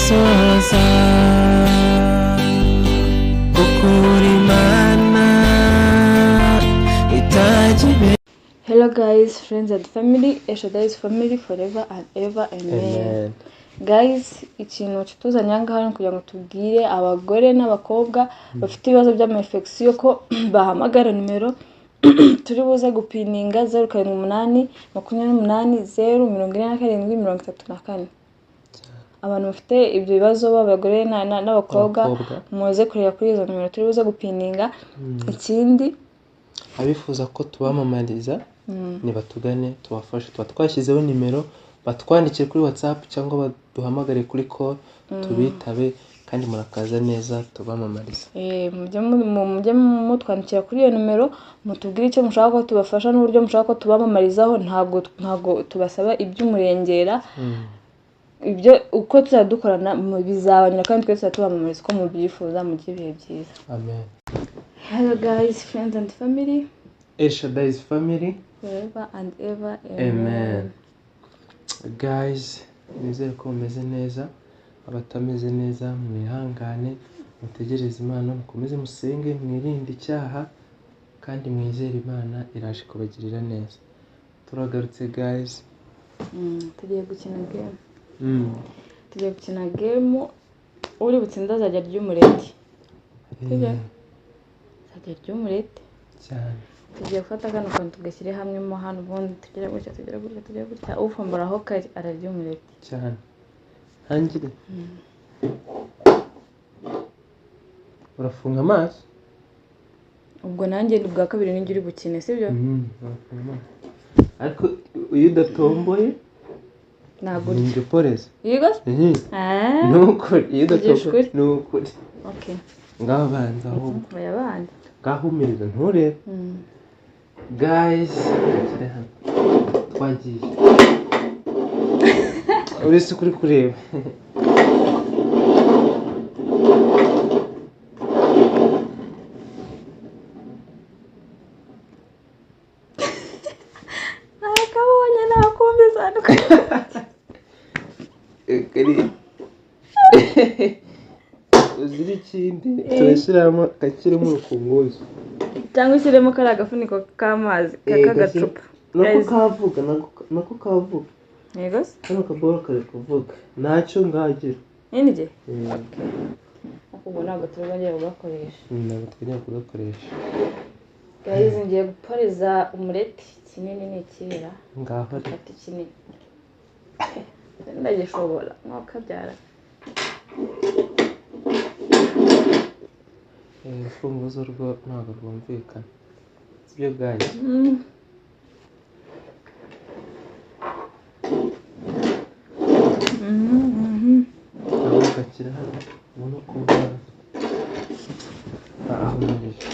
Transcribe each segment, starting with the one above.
Izasohoza kuko uri Imana itajya ibe. Hello guys, friends and family, Eshadai's family forever and ever, amen. Amen. Guys, ikintu kituzanye aha ngaha ni kugira ngo tubwire abagore n'abakobwa bafite ibibazo by'ama-infection ko bahamagara nimero turi buze gupininga, 0782804734. Abantu bafite ibyo bibazo b'abagore n'abakobwa, Abakobwa. muze kureba kuri izo nimero turi buze gupininga. Ikindi, abifuza ko tubamamariza nibatugane tubafashe. Tuba twashyizeho nimero, batwandikire kuri WhatsApp cyangwa baduhamagare kuri call tubitabe, kandi murakaza neza tubamamariza. Mujye mutwandikira kuri iyo nimero, mutubwire icyo mushaka ko tubafasha n'uburyo mushaka ko tubamamarizaho. Ntabwo tubasaba iby'umurengera. Ibyo uko tuzajya dukorana bizabanyura, kandi twese tuzajya tubamamariza uko mubyifuza. Mugire ibihe byiza. Amen. Hello guys, friends and family, Eshadai's family forever and ever. Amen. Guys, nizere ko mumeze neza. Abatameze neza mwihangane, mutegereze Imana, mukomeze musenge, mwirinde icyaha kandi mwizere Imana iraje kubagirira neza. Turagarutse guys. Tugiye gukina game. Tugiye gukina game, uri butsinde azajya arya umureti. Sibyo? Azajya arya umureti. Cyane. Tugiye gufata kano kantu tugashyire hamwe mo hano, ubundi tugere gutya, tugere gutya, tugere gutya, ufumbura aho kari ararya umureti. Cyane. Ntangire? Urafunga amaso. Ubwo nanjye ni bwa kabiri ninjye uri bukine, sibyo? Urafunga amaso, ariko iyo udatomboye Ntabwo urya. Ninjye uporeza. Yego se? Ah, Ni ukuri, iyo Uvugisha udatomboye. ukuri? Ni ukuri. Okay. Ngaho banza ahubwo. Oya, bandi. Ngaho umiriza, nturebe. Guys, turi hano, twagiye. Uretse kuri kureba. Nakabonye, nakumvise hano. Kari uzira ikindi turashyiramo, gashyiremo urufunguzo. Cyangwa ushyiremo kariya gafuniko k'amazi k'agacupa. Nako Guys. kavuga, nako kavuga. Yego se? Kano kaboro kari kuvuga, ntacyo ngagira. Nini gihe? Eh. Ubwo ntabwo turi bwongere kugakoresha. Ntabwo twongera kugakoresha. Guys, ngiye guporeza umureti. Kinini ni ikibera. Ngaho ari. Fata ikinini, ndagishobora mwakabyara. Urufunguzo rwo ntabwo rwumvikana, sibyo guys? Ntabwo gakira hano, ubona ko ahumirije.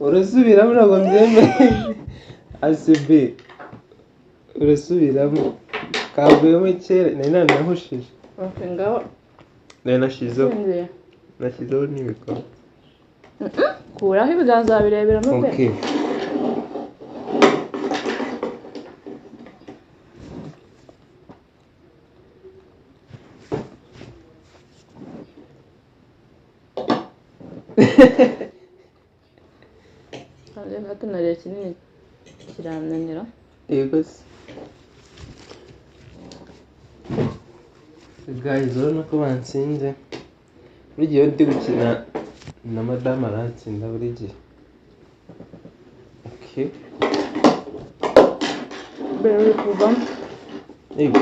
Urasubiramo, ntabwo mbyemeye. Asibi urasubiramo, kavuyemo kera, nari nanahushije. Okay, ngaho. Nari nashyizeho. Sinziye. Nashyizeho n'ibikorwa. Kuraho ibiganza bireberamo pe. Okay. Reka tunareba, kinini kirananira. Yego se. Guys, urabona ko bansinze. Buri gihe iyo ndi gukina na madamu arantsinda buri gihe. Okay. Mbere uri kuvamo. Yego.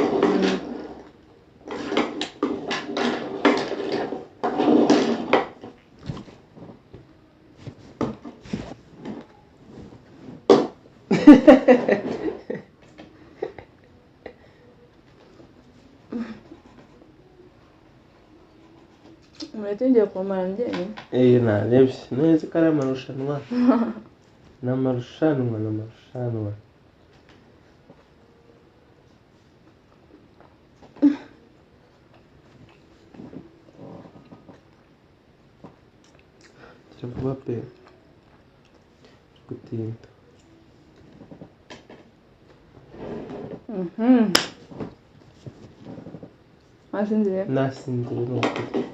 Umureti ngiye kuwumara njyenyine. Narebye neza ko ari amarushanwa. Ni amarushanwa, ni amarushanwa. Gira vuba pe. Gutinda. Wasinziriye? Nasinziriye ni ukuri.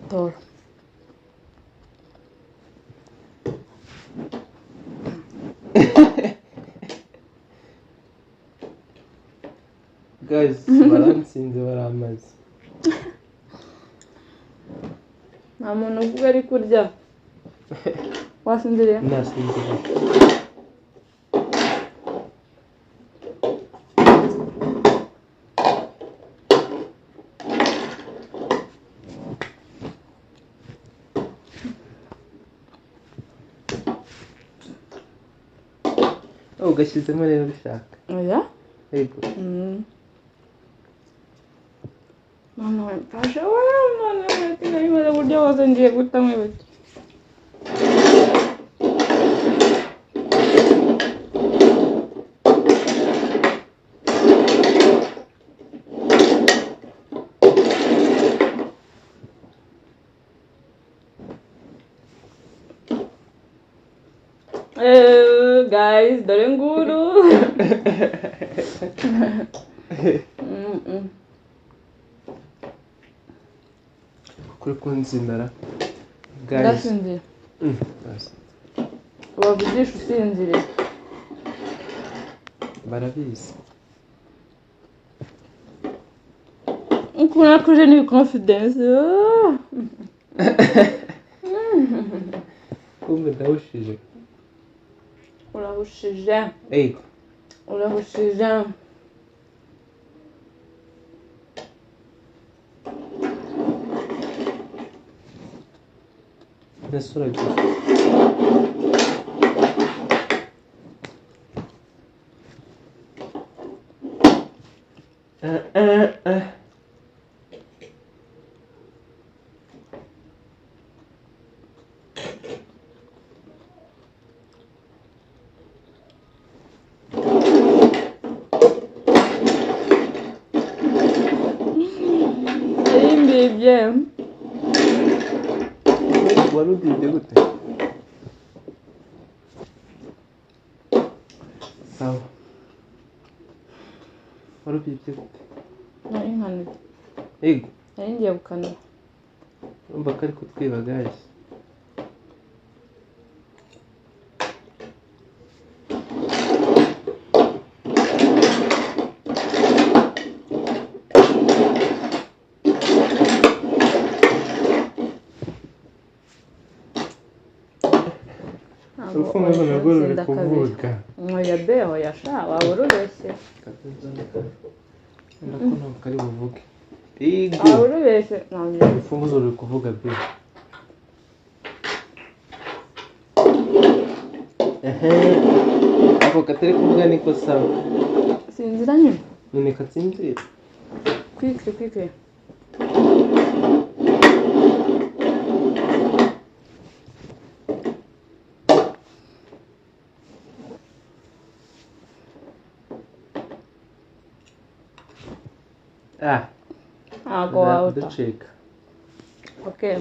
Tora. Guys, barantsinze baramaze. Nta muntu uvuga ari kurya. Wasinziriye? Nasinziriye. Oh, ugashyizemo rero ubishaka. Oya? Yego. Mama we mfashe we mama we nari maze kurya hose ngiye guta mwibutse. Guys, dore nguru. Kuri kunzinara. Guys. Ndasinzira. Wavugisha usinziriye. Barabizi. Ukuntu nakuje ni confidence. Kumbe ndahushije. Urahushije. Ego. Urahushije. Mbese uragiye. Imbibye. Wari ubibye gute? Sawa. Wari ubibye gute? Nari nkanuye. Yego. Nari ngiye gukanura. Urumva ko ari kutwiba guys. Urufunguzo narwo ruri kuvuga. Oya be, oya sha, waba urubeshye. Ndako ntabwo ari buvuge. Yego. Waba urubeshye. Urufunguzo ruri kuvuga be. Ako katari kuvuga niko sawa. Sinzira nyine. None katsinzira. Quickly, quickly. Ah. Ntabwo wawuta. Kuducika. Okay.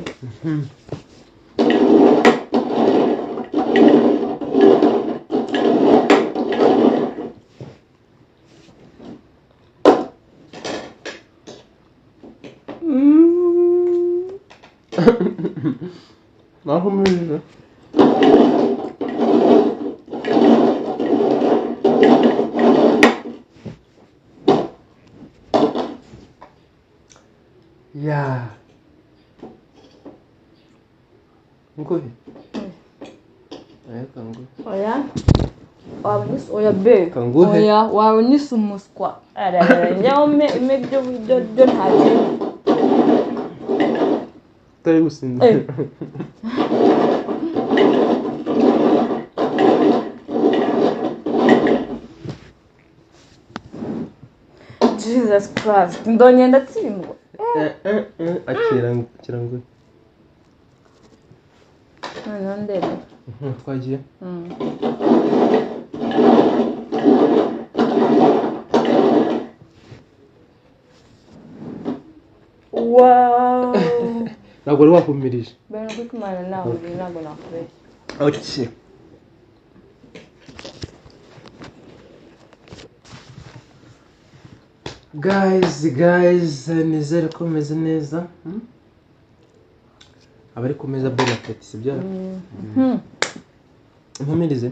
Nahumurije. Ya. Nguhe. Oya kanguhe. Oya. Waba unyise oya be. Kanguhe. Oya waba unyise umuswa. Ararara ume ume byo byo byo nta kintu. Utari gusinzira. Jesus Christ. Ndongera ndatsindwa. Akira akira nguhe. Noneho ndebe. Twagiye. Wow. Ntabwo wari wahumirije. Bari no kwimana nawe ntabwo nakubeshya. Okay. Guys, nizere ko mumeze neza. Abari ku meza bon appetit, sibyo? Mpumirize.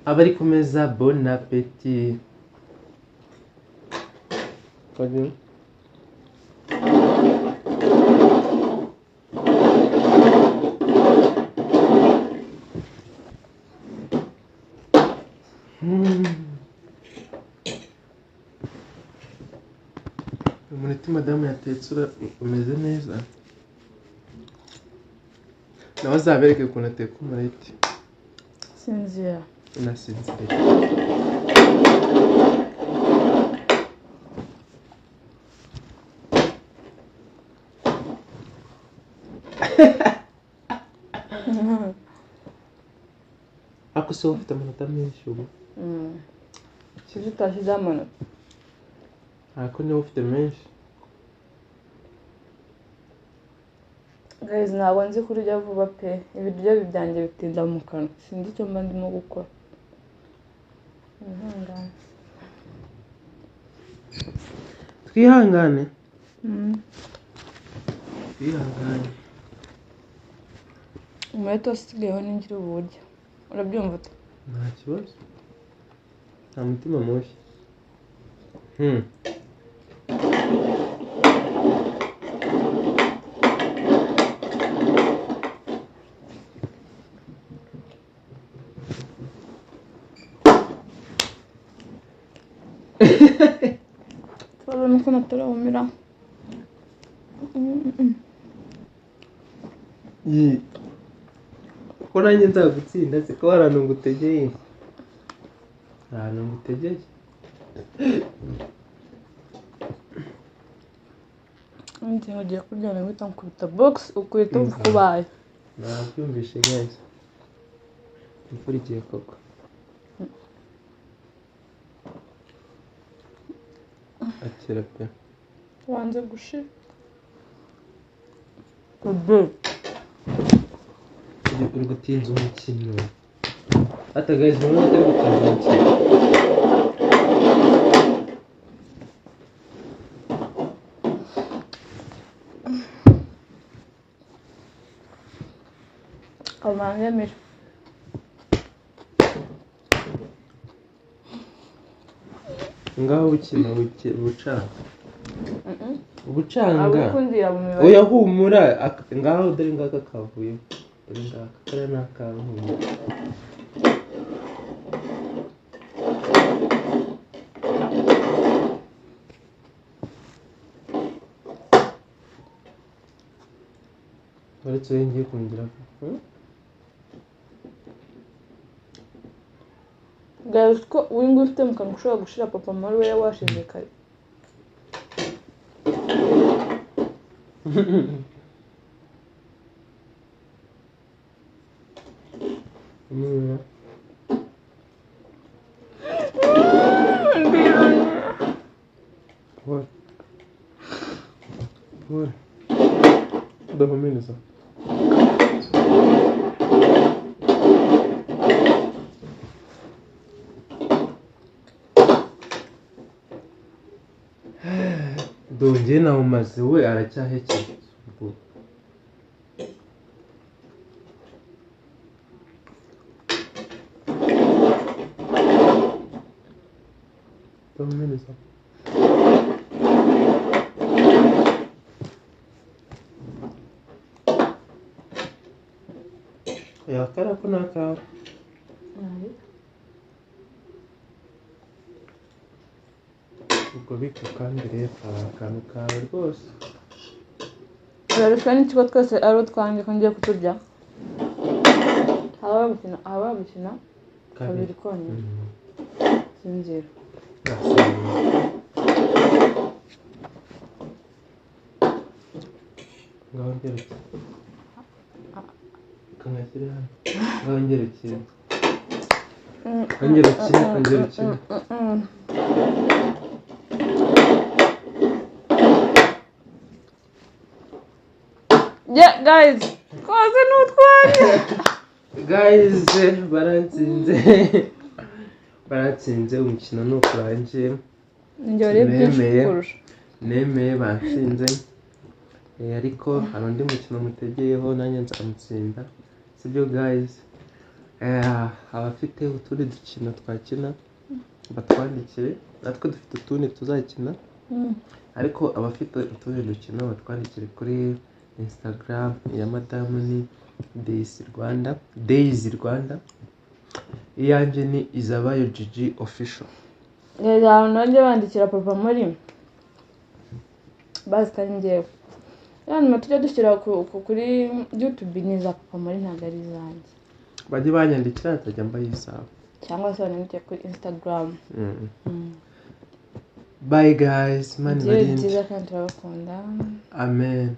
Abari ku meza bon appetit. Pardon. Umureti madamu yatetse umeze neza, nawe azabereke ukuntu ateka umureti. Sinzira. Nasinziriye. Ariko se wowe ufite amanota menshi ubu? Kuki utashyizeho amanota? Ariko niba ufite menshi. Guys, ntabwo nzi kurya vuba pe. Ibiryo byanjye bitinda mu kanwa. Sinzi icyo mba ndimo gukora. Mwihangane. Twihangane. Twihangane. Umureti wasigayeho ningira uburyo. Urabyumva ute? Nta kibazo. Nta mutima mushya. Ikibazo ni uko natarawumira. Ko nanjye nzagutsinda se ko hari ahantu ngutegeye. Ahantu ngutegeye. Ngiye ugiye kurya guhita nkubita box ukubita ukubaye. Nabyumvishe guys. Imvura igiye kugwa. Akira pe. Wanze gushira. Bebe. Uri gutinza umukino. Ata guys, murabona atari gutinza umukino. Kamanze. Ngaho ukina bucanga. Ubucanga. Abukundira mu mibare. Oya humura, ngaho dore ngaka kavuye. Dore ngaka kare nakavuye. Uretse ngiye kongera. Guys, ko uyu nguyu ufite mu kanwa ushobora gushira papa muri we washize kare. What? What? Udahumiriza. Dongeye nawumaze we aracyahekeye. Udahumiriza. Ya kariya ko ni akawe. Ubwo bika kandi rero kari akantu kawe rwose. Urarusha n'ikigo twese ari utwanjye ko ngiye kuturya. Haba gukina kabiri konyine. Sinzira. Ngaho ngeretse. Kangashyire hano. Wongere ukine. Wongere ukine, wongere ukine. Yeah, guys, twose ni utwanjye. Guys, barantsinze. Barantsinze, umukino ni ukurangiye. Njye wariye byinshi Nemeye. kurusha. Nemeye, bantsinze. Ariko hari undi mukino mutegeyeho, nanjye nzamutsinda, sibyo guys? Abafite utundi dukino twakina batwandikire, natwe dufite utundi tuzakina. Ariko abafite utundi dukino batwandikire kuri Instagram ya madamu ni Daisy Rwanda, Daisy Rwanda. Iyanjye ni Izabayo Gigi Official. Rero abantu bajya bandikira papa muri bazi ko ari njyewe. Ya nyuma tujya dushyira kuri YouTube ni iza papa muri, ntabwo ari izanjye. Bajye banyandikira, nzajya mbayisaba. Cyangwa se banandike kuri Instagram. Bye guys, Imana Byari ibarinde. byiza kandi turabakunda. Amen.